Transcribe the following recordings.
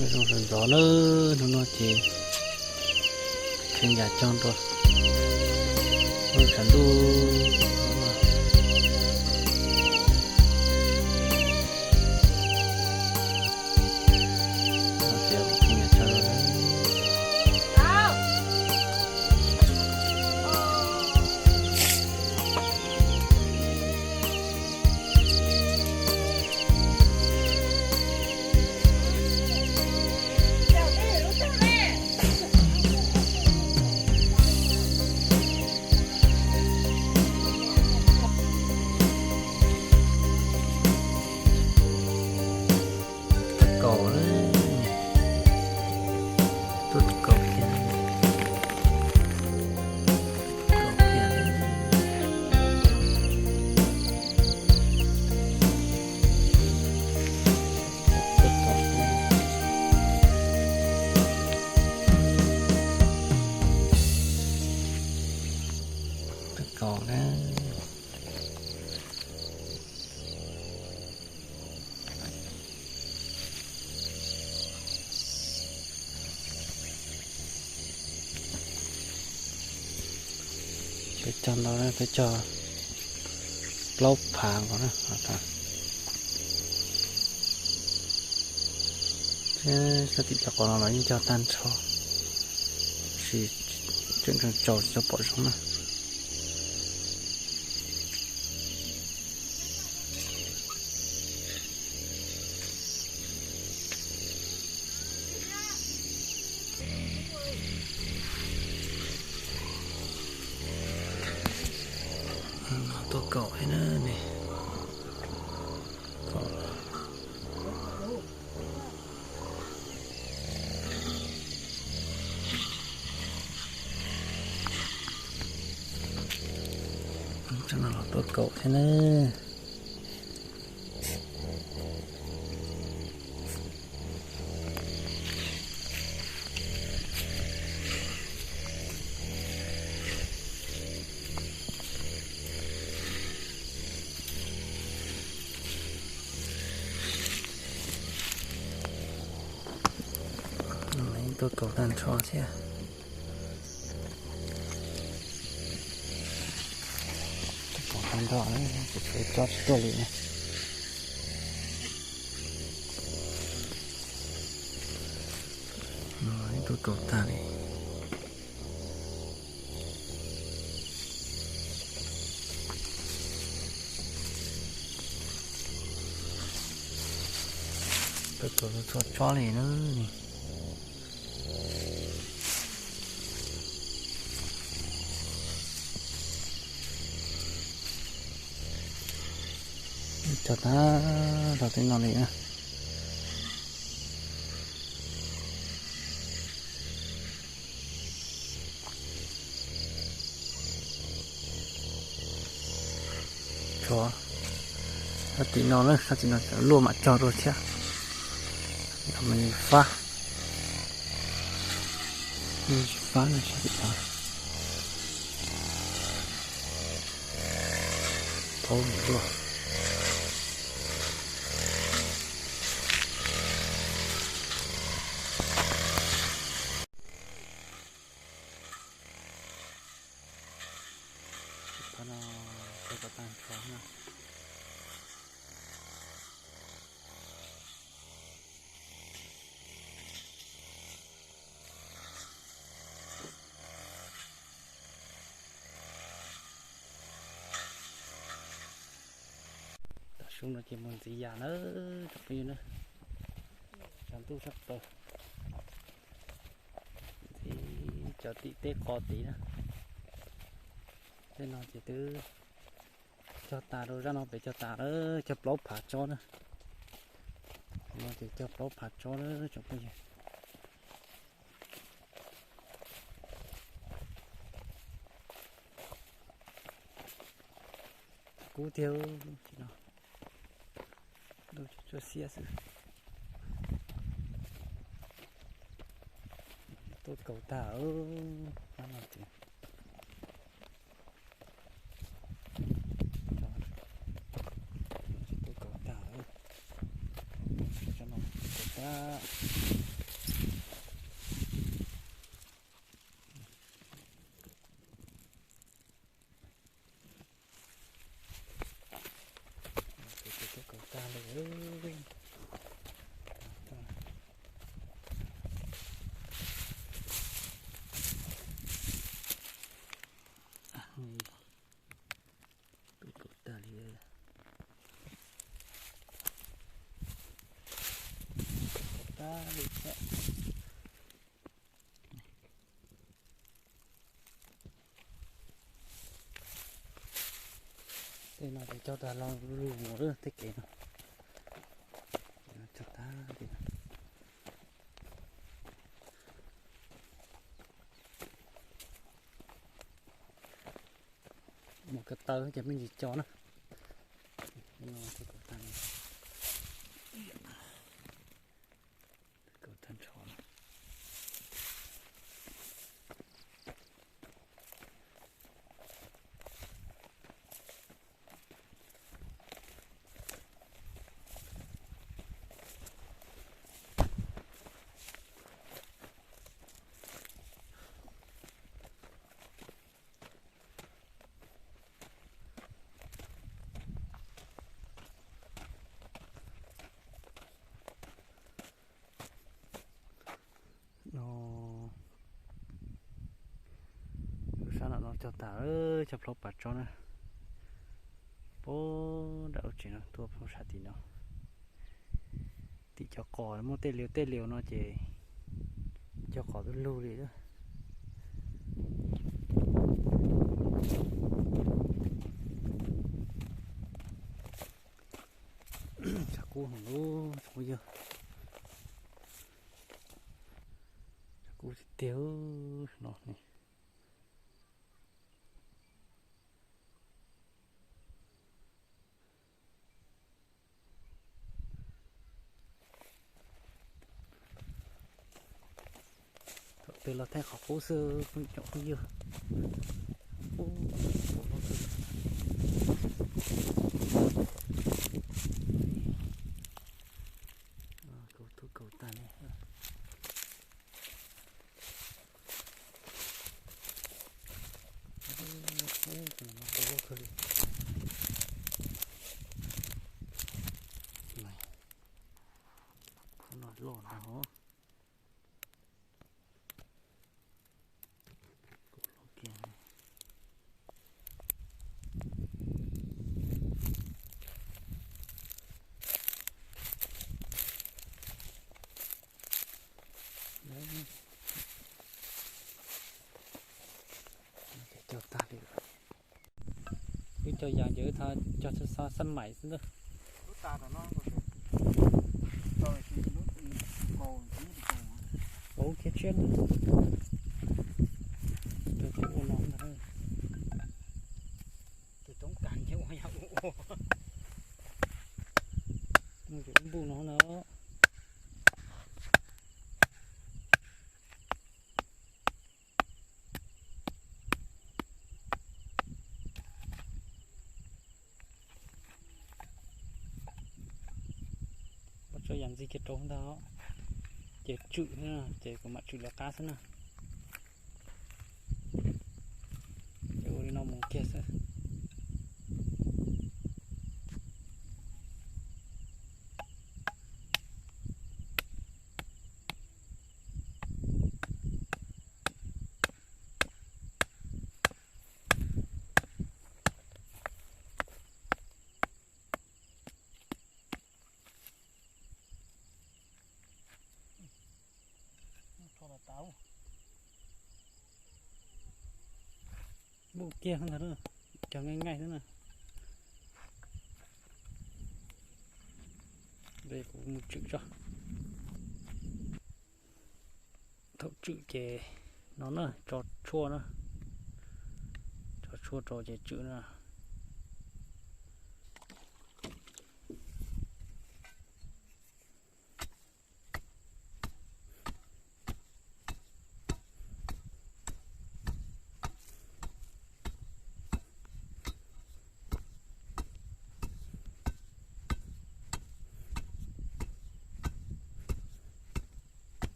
Zoo sawv ntxov na, hnub no ces kheej yam cog nrog lub tshav ntuj no ces kheej yam cog. Kaus, tuaj kaus thiab, kaus thiab. Kaus na. Peb cog ntau, peb cog plaub phav nkaus na. Sab tim cov qos no los yeej cog tag nrho, tab sis tseem tseem tsaus tsis tau pom zoo na. Tuaj kaus thiab na ne. Tseem no los tuaj kaus thiab na. Tuaj kaus tag nrho thiab. Tuaj kaus tag nrho, tshuav tsob tsis tuaj li na. Tuaj kaus tag li. Tuaj kaus txhua tsob li na. Cog tag rau tej no li na. Tshuav sab tim no na, sab tim no luaj mam cog dua thiab. Mas fab, fab sab tim no. Paub luaj. Qhov no kaus tag nrho na. Tam sim no ces mus ntxiv yam na, tsoom phooj ywg na. Tshav ntuj sab plaws, ntxiv cov tim tej qos tid na. Tej no ces twb cog tas rau, zaj no pem cog tas lawm, cog plaub phav tsob na. No ces cog plaub phav tsob na tsoom phooj ywg. Kub tiag, no ntuj tsuag xiab xwb. Tuaj kaus tag, pab no ces tuaj kaus tag, tsob no tuaj kaus tag. Tej no ces cog tag los lug mus lawm tej kev no. Cog tag li. Mus ko taw ces me ntsis cog na. No, lub sab no no cog tas, cog plhuav pas tso na. Puag nram lub tsev no tuaj poob sab tim no. Tim cov qos muaj tej liu tej liu no ces cog qos tuaj lug li. Tshav kub heev lub tsoom phooj ywg, tshav kub tiag tiag no ne. Thaum twg los thaij qhov qub xwb phooj ywg. Qub, kaus tub kaus tag li. Loj ntag os. Cog tag li. Wb cog yas ces wb cog xab maim xwb ntag. Ub, kiag tshiab ntag. Cog cov ua no ntag. Tus toob kas nyiag ua yam ua ua. Mus cov npuj no na. Ua tso yam ntxiv kiag rau ntag, ces tswm xwb na, ces kuv mam tswm lawv qab xwb na. Ces ua li no mus kiag xwb. Npuj kiag ntag na, cog nkaij nkaij xwb na. Kuv mus tswm tso. Thaum tswm ces no na, tso tshuaj na, tso tshuaj rau ces tswm na.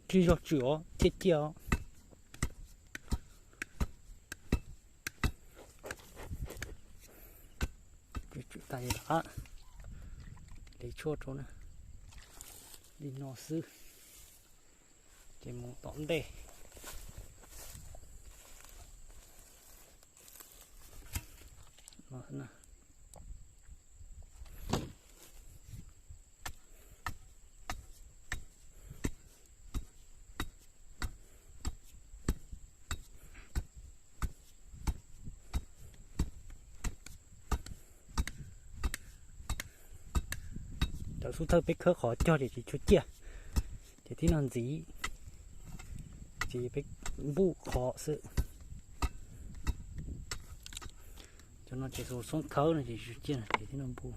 Tsis yog tswm os, cia cia os. Tswm tas li lawm, li tshuaj rau na, li no xwb, ces mus tom ntej no xwb na. Xub thawj peb khawb qhov cog ces tsis tshua ciaj, ces tib no ntxiv, ces peb npuj qhov xwb. Cov no ces xub thawj khawb no ces tsis tshua ciaj no ces tib no npuj.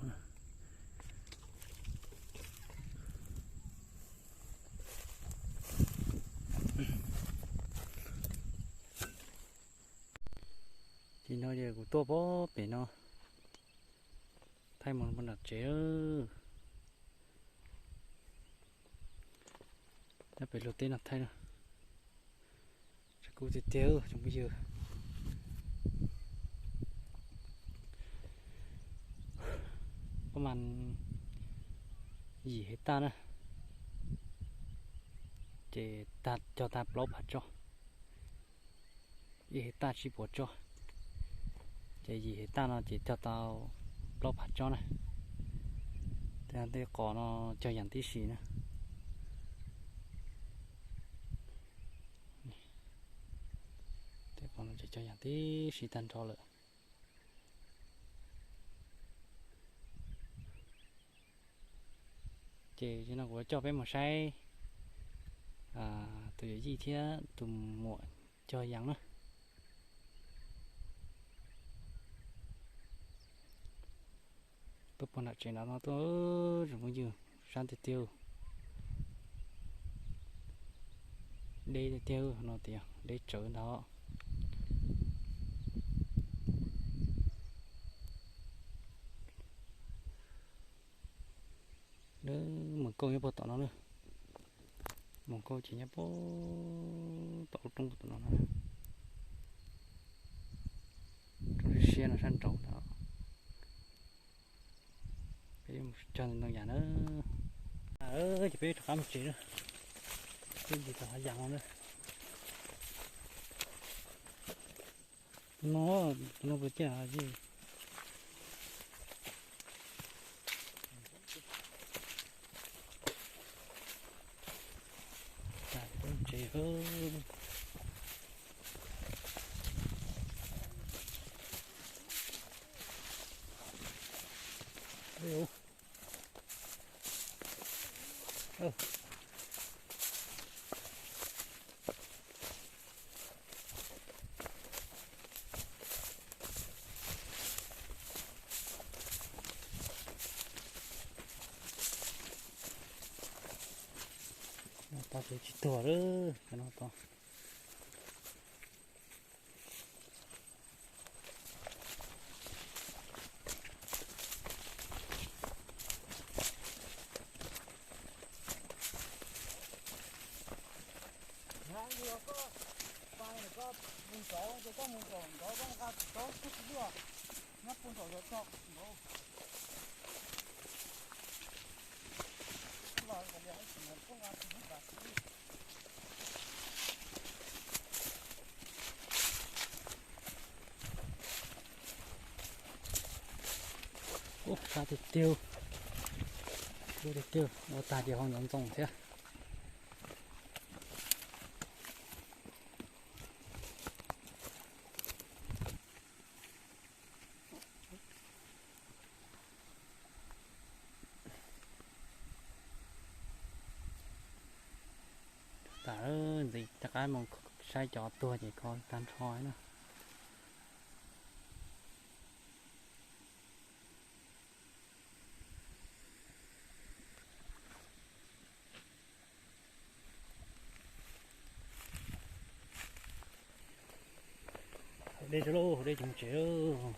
Ces no ces kuv tuaj pem no, thaij mus nram tsev, nyob pem luag teb no thaij na. Tshav kub tiag tiag tsoom phooj ywg. Pab mas yim hais tag na, ces cog tag plaub phav tsob, ib hais tag tsib puas tsob, ces yim hais tag no ces cog tau plaub phav tsob na. Tej qos no cog yees tib si na. Tej qos no ces cog yees tib si tag nrho lawm. Ces no kuv coj peb mus saib tus yawm yij thiab tus muam cog yees na. Tuaj puag nram tsev no no tuaj, tsoom phooj ywg, sab tiag tiag, deb tiag tiag no tias deb tsawv ntag. Lub mus kauj nyob puag tom no na. Mus kauj ces nyob puag tom lub roob tom no na. Roob siab siab no sab nraud ntag. Peb mus cog ntoo yas na. Ces peb rov qab mus tsev na. Peb ntsis tau hav yas no na. Tus no, tus no puas ciaj tsis? Tsev. No tau ces tsis tuag lawm, cov no tau. Koj mus nrad, koj mus nrad, koj nqa tsis tau, koj tsis luaj, nyob puag nram zov tso nrad. Ub, sab tiag tiag, dub tiag tiag, ua tag ces ho ntxoov ntxoo thiab. Tas ntxiv rov qab mus saib cov tuag ces kho tag nrho na. Haus dej tso lauj, haus dej ces mus tsev lauj.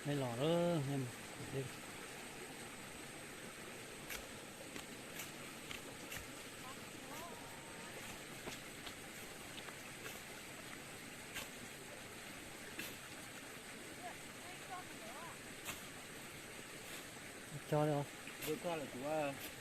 Neb los lawm. Neb mus. Cog li os. Koj lawm kuv a.